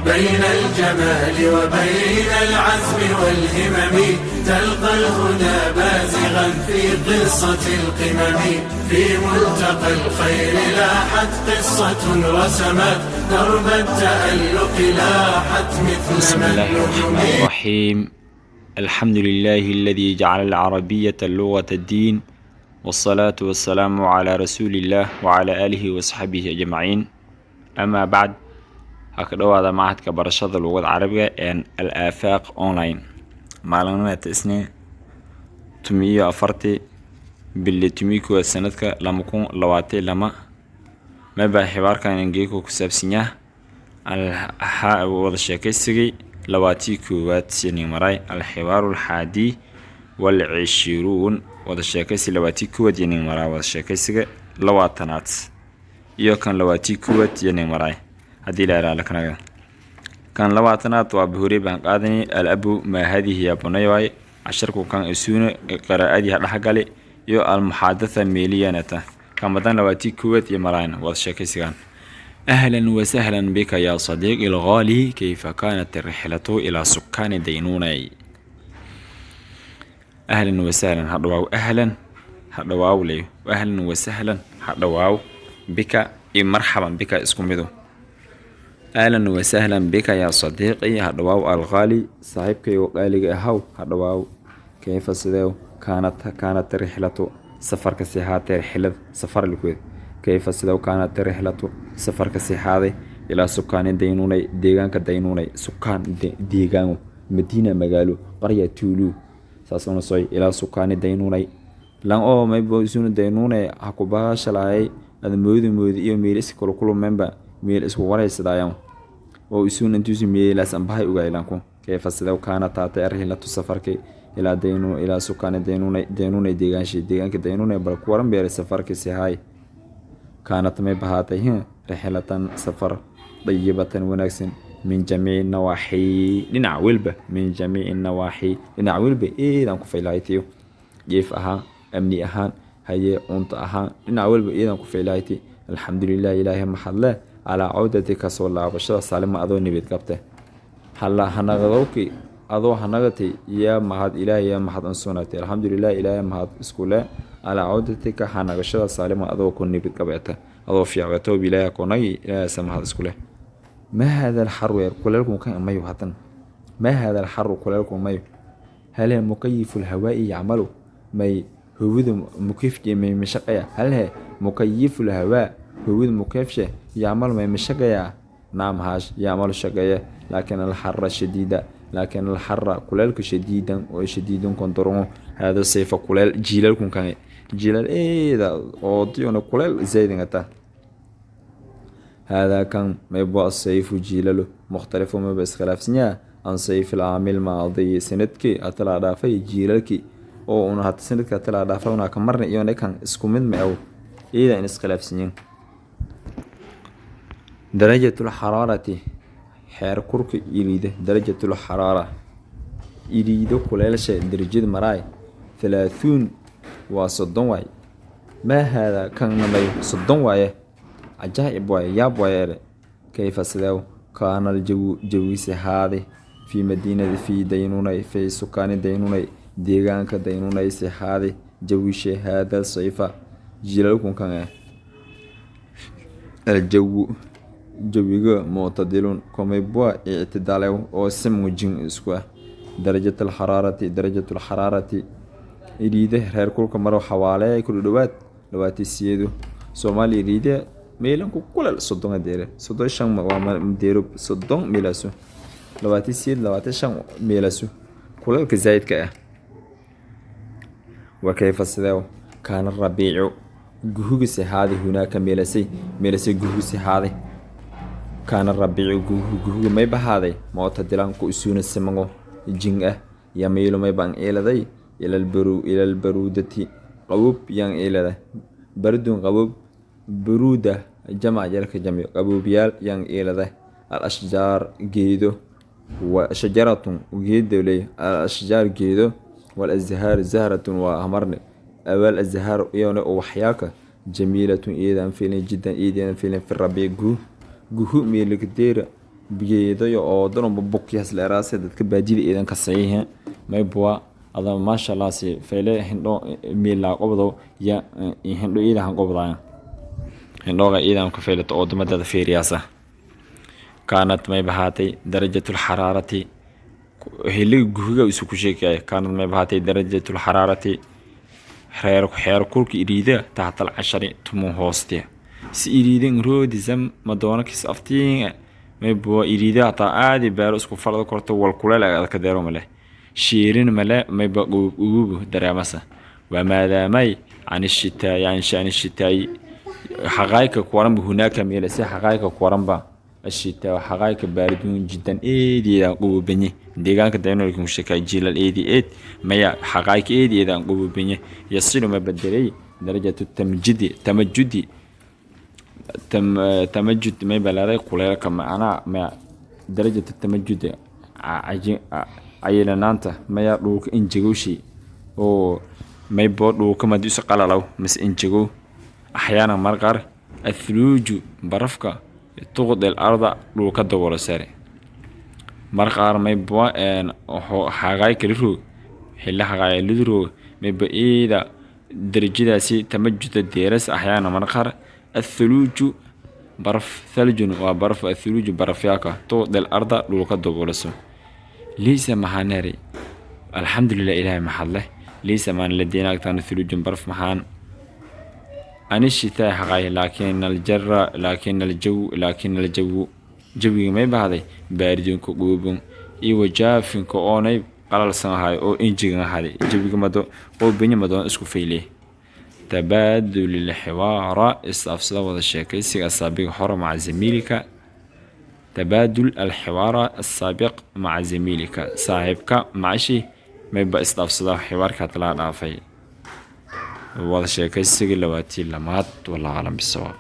بين الجمال وبين العزم والهمم، تلقى الهدى بازغا في قصة القمم. في ملتقى الخير لاحت قصة رسمت درب التألق، لاحت مثل بسم الله النجوم. الرحمن الرحيم. الحمد لله الذي جعل العربية لغة الدين، والصلاة والسلام على رسول الله وعلى آله وصحبه أجمعين، أما بعد. Ha ka dhowaada machadka barashada luqada carabiga ee Al Aafaaq Online. Maalinimada Isniin, 14-tii bili 11-aad, sanadka 2022, maba xibaarkan ingeeko ku saabsan yahay wada sheekaysigii 21aad sini maray, الحوار الحادي والعشرون. Wada sheekaysi 21aad yanin maraa, wada sheekaysiga 20aad iyo kan 21aad yanin maray. Haddii la ilaalo kanaga kan 20aad waa bahuri baan qaadanay. الأب: ما هذه يا بني? Waay casharku kan isuuna qiraa'adii ha dhexgali iyo المحادثة meeliyanata kamadan 21aad iyo maraan wada sheekaysigan. أهلا وسهلا بك يا صديقي الغالي، كيف كانت الرحلة إلى سكان دينوني؟ أهلا وسهلا hadhawaaw، أهلا hadhawaaw leyo، أهلا وسهلا hadhawaaw، بك iyo مرحبا بك isku mido. أهلا وسهلا بك يا صديقي hadhawaaw، الغالي saaxiibkaygo qaaliga ahaw hadhawaaw. كيف sidee، كانت الرحلة safarka si haatee، rixlad safar likued. كيف sidee، كانت الرحلة safarka si haaday، إلى سكان دينوني deegaanka Daynuunay. سكان deegaan، مدينة magaalo، قرية tuulu, saas una soy. إلى سكان دينوني lan oo maybo isuna Daynuunay ha ku baashalaayay ada moodi moodi iyo meel is kula kulmeenba, meel isku waraysadayaan oo isuuna intuusu meelaas anbahay ogaylanku. كيف sidee، كانت taatay، الرحلة safarkii، إلى daynu إلى سكان دينوني Daynuunay deegaanshay, deegaanka Daynuunay bal ku waran beeray safarkii si haay. كانت may bahaatay رحلة safar، طيبة wanaagsan، من جميع النواحي dhinac welba، من جميع النواحي dhinac welba eedaan ku faylahaytiyo, jiif ahaan, amni ahaan, haye cunto ahaan, dhinac welba eedaan ku faylahayti. الحمد لله ilaahay maxadle، على عودتك kasoo laabashada، سالما adoo nibad qabte, hanaqadowki adoo hanagatay yaa mahad ilaahay, yaa mahad ansunaatay. الحمد لله ilaahay mahad iskule، على عودتك hanagashada، سالما adoo ku nibad qabeeta, adoo fiicgatoob ilaahay konagi, ilaahaysa mahad iskule. ما هذا الحر weer kuleelku kan mayo hatan. ما هذا الحر kuleelku mayo. هل مكيف الهواء يعمل? May hawada mukeyfke may mashaqeeya? هل he مكيف الهواء hawada mukeyfshe، يعمل may mashaqeeya? نعم haash، يعمل shaqeeya، لكن الحر شديدة، لكن الحر kuleelka، شديدا oo شديد kontorongo، هذا الصيف kuleel jiilalkun kan jiilal eeda oo diyona kuleel zaydingata. هذا kan maybo الصيف jiilalo، مختلف mayba iskhilaafsanyaa، عن صيف العام الماضي sanadkii atalaa dhaafay jiilalkii oo una hata sanadka atalaa dhaafay una ka marna iyo kan isku mid ma aw, iyada in iskhilaafsanyiin. درجة الحرارة xeer kurka iriida، درجة الحرارة iriido kuleelsha darajada maraay، 30 waa 30 waay. ما هذا kan namay 30 waaye, cajaa'ib waaye, yaab waaye ere. كيف sidee، كان الجو jawiisi haade، في مدينة في دينوني في سكان دينوني deegaanka Daynunay si haade jawishe، هذا الصيف jiilalkun kan eh? الجو jawiga، معتدل komaybua ictidaalew oo simujin isku ah. درجة الحرارة، درجة الحرارة iriide reer kulka maro xawaale ku dhawaad 28. Soomaaliya iriide meelanku kulal 30 deere, 35 waa deero, 30 meelasu, 28, 25 meelasu kulalka zaidka ah. وكيف sidee، كان الربيع guhugisi haadi، هناك meelasay, meelasay guhugisi haadi? كان الربيع guhuga may bahaaday، معتدلا ku isuuna simango jing ah. يميل may baan eeladay، إلى البرودة qaboob yaan eeladay. برد qaboob، برودة jamac jarka jamci, qaboobyaal yaan eeladay. الأشجار geedo، وشجرة geedo ley، الأشجار geedo، والأزهار زهرة waa hamarne, والأزهار iyona ubaxyaalka، جميلة iyadan filin، جدا iyadan filin، في الربيع guhu guhu meelakadeera. Geedayo oo danba bukyas leeraase dadka baadiyada eedan kasayihin maybua ada, maasha Allah, si fayle hindho miilaa qobdo ya hindho iidan qobdaya, hindhoga iidan ka faylato oo dumadada fiiriyaasa. Kaanat may bahaatay darajatul xaraarati xilliga guhiga isu ku sheekaya. Kaanad may bahaatay darajatul xaraarati reer xeer kulka iriida taxtal 10, 10 hooste si iriidan roodisam madoona kis aftiin maybuwa iriida hataa aadi beero isku farada korto wal kuleel ka deero male shiirin male mayba ugubu dareemasa. Waa maadaamay can shitaa, yani shan shitaay xaqaayka kuwaranba hunaaka meelase xaqaayka kuwaranba ashitaa xaqaayka baaridun jiddan eedeedaan qaboobanyi deegaanka daynolka musheekay jiilal eedi eed maya xaqaayka eedeedaan qaboobanyi. Yasilu ma bedelay darajatu tamjidi tamajudi tamajud may balaaray kuleelka macnaa maya darajatu tamajudi cayilanaanta maya dhulka injegowshi oo mayboo dhulka madi isu qalalaw mise injegow. Axyaana mar qaar athuluuju barafka tuqdil arda dhulka daboolo sare. Mar qaar maybua xaqaay kala roog xilli xaqaay lidroog mayba eeda darajadaasi tamajuda deeras. Axyaana mar qaar athuluuju baraf, thaljun waa baraf, athuluuju barafyaaka tuqdil arda dhulka daboolaso. Liisa maxaan alxamdulilah, Ilaahay maxad leh. Liisa maan ladiina agtaana thuluujun baraf maxaan ani shitaa xaqay, laakiin aljara laakiin aljaw laakiin aljawu jawiga may bahday baaridunka quubun iyo wajaafinka oonay qalalsan ahay oo injigan ahaday jawiga mado qoobanya madoon isku faylay. Tabaadul alxiwaara isdhaafsada wada sheekaysiga asaabiga hore maca zamiilika. Tabaadul alxiwaara asaabiq maca zamiilika, saaxiibka macashi mayba isdhaafsada xiwaarka hadlaa dhaafay wada sheekaysigii 22aad. Wallahu aclam bisawaab.